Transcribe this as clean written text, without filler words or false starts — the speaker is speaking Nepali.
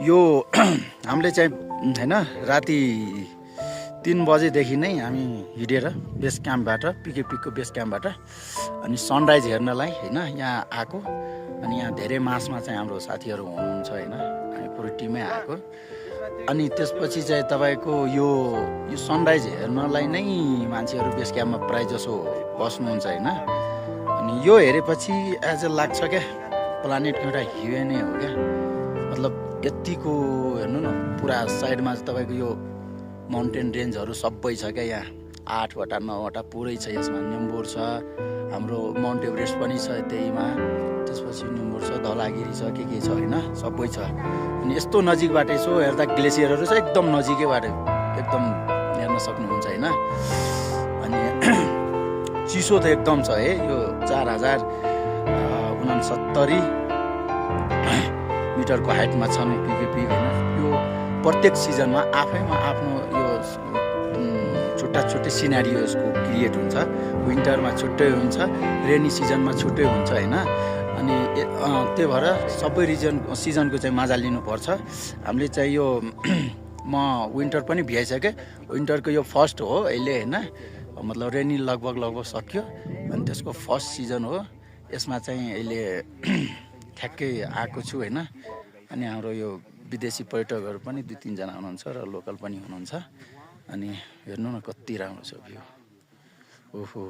यो हामीले चाहिँ हैन राति 3 बजेदेखि नै हामी हिँडेर बेस क्याम्पबाट पिकेपिकको बेस क्याम्पबाट अनि सनराइज हेर्नलाई हैन यहाँ आएको। अनि यहाँ धेरै मासमा चाहिँ हाम्रो साथीहरू हुनुहुन्छ हैन, हामी पुरै टिमै आएको। अनि त्यसपछि चाहिँ तपाईँको यो सनराइज हेर्नलाई नै मान्छेहरू बेस क्याम्पमा प्रायः जसो बस्नुहुन्छ हैन। अनि यो हेरेपछि एज लाग्छ क्या प्लानेट एउटा हिवे नै हो क्या। मतलब यतिको हेर्नु न पुरा साइडमा तपाईँको यो माउन्टेन रेन्जहरू सबै छ क्या। यहाँ 8वटा 9वटा पुरै छ। यसमा निम्बुर छ, हाम्रो माउन्ट एभरेस्ट पनि छ त्यहीमा, त्यसपछि निम्बुर छ, धौलागिरी छ, के छ होइन सबै छ। अनि यस्तो नजिकबाट यसो हेर्दा ग्लेसियरहरू छ एकदम नजिकैबाट एकदम हेर्न सक्नुहुन्छ होइन। अनि चिसो त एकदम छ है। यो 4069 मिटरको हाइटमा छन् पिकेपी होइन। यो प्रत्येक सिजनमा आफैमा आफ्नो यो छुट्टै सिनारियो यसको क्रिएट हुन्छ। विन्टरमा छुट्टै हुन्छ, रेनी सिजनमा छुट्टै हुन्छ होइन। अनि त्यही भएर सबै सिजनको चाहिँ मजा लिनुपर्छ। हामीले चाहिँ यो म विन्टर पनि भ्याइसकेँ। विन्टरको यो फर्स्ट हो अहिले होइन, मतलब रेनी लगभग सक्यो। अनि त्यसको फर्स्ट सिजन हो। यसमा चाहिँ अहिले ठ्याक्कै आएको छु होइन। अनि हाम्रो यो विदेशी पर्यटकहरू पनि 2-3 जना हुनुहुन्छ र लोकल पनि हुनुहुन्छ। अनि हेर्नु न कति राम्रो छ भ्यू। ओहो।